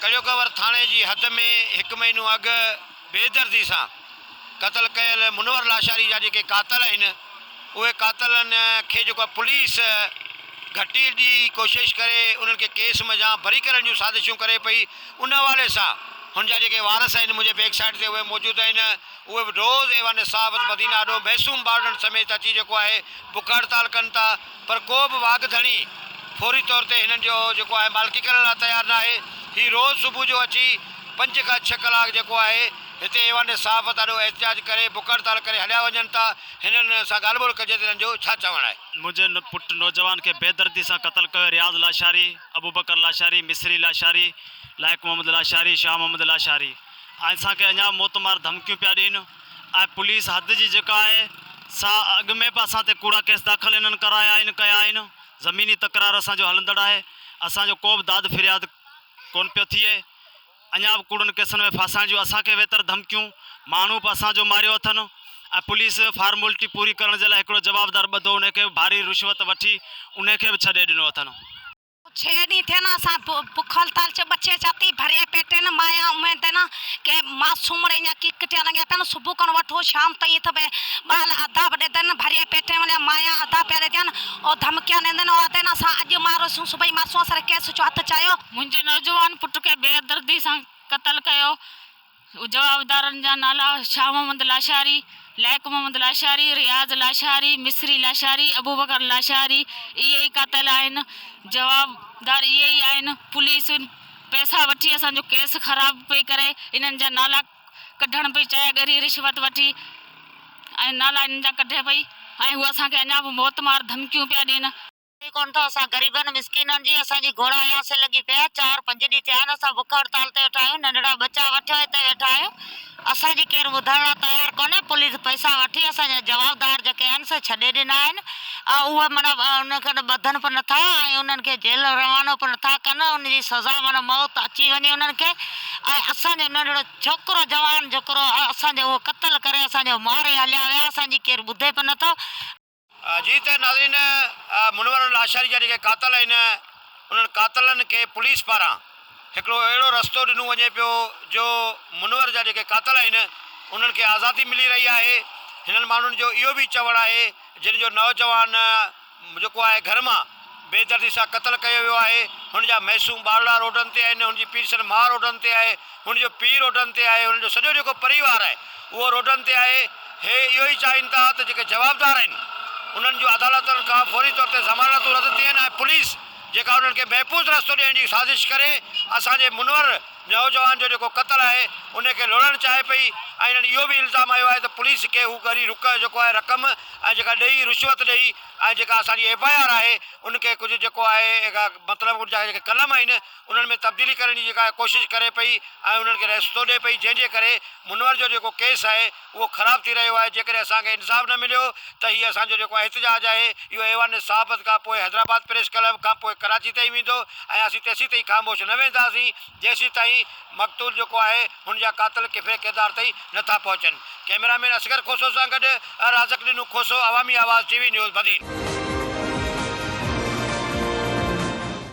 ڪڙيوڪور ٿاڻي جي حد ۾ هڪ مهينو اڳ بيدردي سان قتل ڪيل منور لاشاري جا جيڪي قاتل آهن اهي قاتلن کي جيڪو آهي پوليس گهٽي جي ڪوشش ڪري انهن کي ڪيس منجهان بري ڪرڻ جون سازشون ڪري پئي ان حوالي سان هن جا جيڪي وارث آهن منهنجي بيڪ سائيڊ تي اهي موجود آهن اهي به روز ايوان صحافت مدينه آڏو معصوم ٻارڙن سميت اچي جيڪو آهي بک هڙتال ڪن ٿا پر ڪو به واڳ ڌڻي فوري طور تي هنن جو جيڪو آهي مالڪي ڪرڻ لاء تيار ناهي. هي روز صبح جو اچي پنج کان ڇهه ڪلاڪ جيڪو آهي هتي ايوان صحافت آڏو احتجاج ڪري بک هڙتال ڪري هليا وڃن ٿا. هنن سان ڳالهه ٻولهه ڪجي ته هنن جو ڇا چوڻ آهي. منهنجي پٽ نوجوان کي بيدردي سان قتل ڪيو رياض لاشاري، ابوبڪر لاشاري، مصري لاشاري، لائق محمد لاشاري، شاهه محمد لاشاري ۽ اسان کي اڃا به موتمار ڌمڪيون پيا ڏين. ۽ پوليس حد جي جيڪا آهي سا اڳ ۾ به اسان تي ڪوڙا ڪيس داخل انهن ڪرايا آهن ڪيا آهن زميني تڪرار اسان جو هلندڙ آهي اسان جو ڪو به داد فرياد ڪون پيو ٿئي اڃا به ڪوڙن ڪيسن ۾ ڦاسائڻ جون اسان کي ويتر ڌمڪيون ماڻهو به اسان جو ماريو اٿن ۽ پوليس فارمولٽي پوري ڪرڻ جي لاء هڪڙو جوابدار ٻڌو انهي کي به ڀاري رشوت وٺي انهي کي به ڇڏي ڏنو اٿن. ڇهه ڏينهن ٿيا نه اسان بک هڙتال چ ٻچي چاتي ڀري پيٽ نه مايا اميد نه ڪي معصوم ري اڃا ڪيڪٽيا لڳيا پيا نه صبح کان وٺو شام تائين ات به ٻال عذاب ڏيندن ڀري پيٽ وڃا مايا عذاب پيا ڏينديان او ڌمڪيان ڏيندن او آدن اسان اڄ ماروسون صبح مارسون اسان ري ڪيس چو هٿ چايو. منهنجي نوجوان پٽ کي بيدردي سان قتل ڪيو جوابدارن جا نالا شاهه محمد لاشاري، لائق محمد لاشاري، رياض لاشاري، مصري لاشاري، ابوبڪر لاشاري اهي ئي قاتل آهن، جوابدار اهي ئي آهن، پوليس پئسا وٺي اسان جو ڪيس خراب پئي ڪري، انهن جا نالا ڪڍڻ پئي چاهي، ڳري رشوت وٺي ۽ نالا انهن جا ڪڍي پئي ۽ هو اسان کي اڃا به موتمار ڌمڪيون پيا ڏين. ئي ڪونه ٿو اسان غريبن مسڪينن جي اسان جي گهوڙا اياسي لڳي پئي آهي چار پنج ڏينهن ٿيا آهن اسان بک هڙتال تي ويٺا آهيون ننڍڙا ٻچا وٺيو هتي ويٺا آهيون اسان جي ڪير ٻڌڻ لاء تيار ڪونهي پوليس پئسا وٺي اسان جا جوابدار جيڪي آهن سي ڇڏي ڏنا آهن ۽ اهي معنيٰ انهن کي ٻڌن به نٿا ۽ انهن کي جيل روانو به نٿا ڪن ان جي سزا معنيٰ موت اچي وڃي انهن کي ۽ اسان جو ننڍڙو ڇوڪرو جوان ڇوڪرو اسان جو اهو قتل ڪري اسان جو ماري هليا ويا اسان جي ڪير ٻڌي به نٿو. جي ته ناظرين منور لاشاري جا جيڪي قاتل آهن انهن قاتلن کي پوليس پاران هڪڙو اهڙو رستو ڏنو وڃي پيو جو منور جا جيڪي قاتل آهن انهن کي آزادي ملي رهي آهي هنن ماڻهن جو اهو به چوڻ آهي جن جو نوجوان جيڪو آهي گهر مان بي دردي سان قتل ڪيو ويو آهي هن جا معصوم ٻارڙا روڊن تي آهن هن جي پيرسن ماء روڊن تي آهي هن جو پيء روڊن تي آهي، هن جو سڄو جيڪو پريوار آهي اهو روڊن تي آهي، هي اهو ئي چاهين ٿا ته جيڪي جوابدار آهن انهن جون عدالتن کان فوري طور تي ضمانتون رد ٿين ۽ پوليس جيڪا انهن کي محفوظ رستو ڏيڻ جي سازش ڪري اسان جي منور نوجوان جو جيڪو قتل آهي ان کي لوڙڻ چاهي پئي ۽ هنن اهو به الزام هنيو آهي ته پوليس کي هو ڳري رڪ جيڪو آهي رقم ۽ جيڪا ڏئي رشوت ڏئي ۽ جيڪا اسان جي ايف I R آهي ان کي ڪجهه جيڪو آهي مطلب ان جا جيڪي قلم آهن انهن ۾ تبديلي ڪرڻ جي جيڪا ڪوشش ڪري پئي ۽ انهن کي رستو ڏئي پئي جنهن جي ڪري منور جو جيڪو ڪيس آهي اهو خراب ٿي رهيو آهي جيڪڏهن اسان کي انصاف نه مليو ته هي اسان جو جيڪو احتجاج آهي اهو ايوان صحافت کان پوء حيدرآباد پريس ڪلب کان پوء ڪراچي تائين ويندو ۽ اسين تيسين تائين خاموش نه ويهنداسين جيسين تائين مقتول جيڪو آهي هن جا قاتل ڪفري ڪردار تائين نه ٿا پهچن ڪئميرا مين اصغر کوسو سان گڏ رازق ڏنو کوسو عوامي آواز ٽي وي نيوز بدين.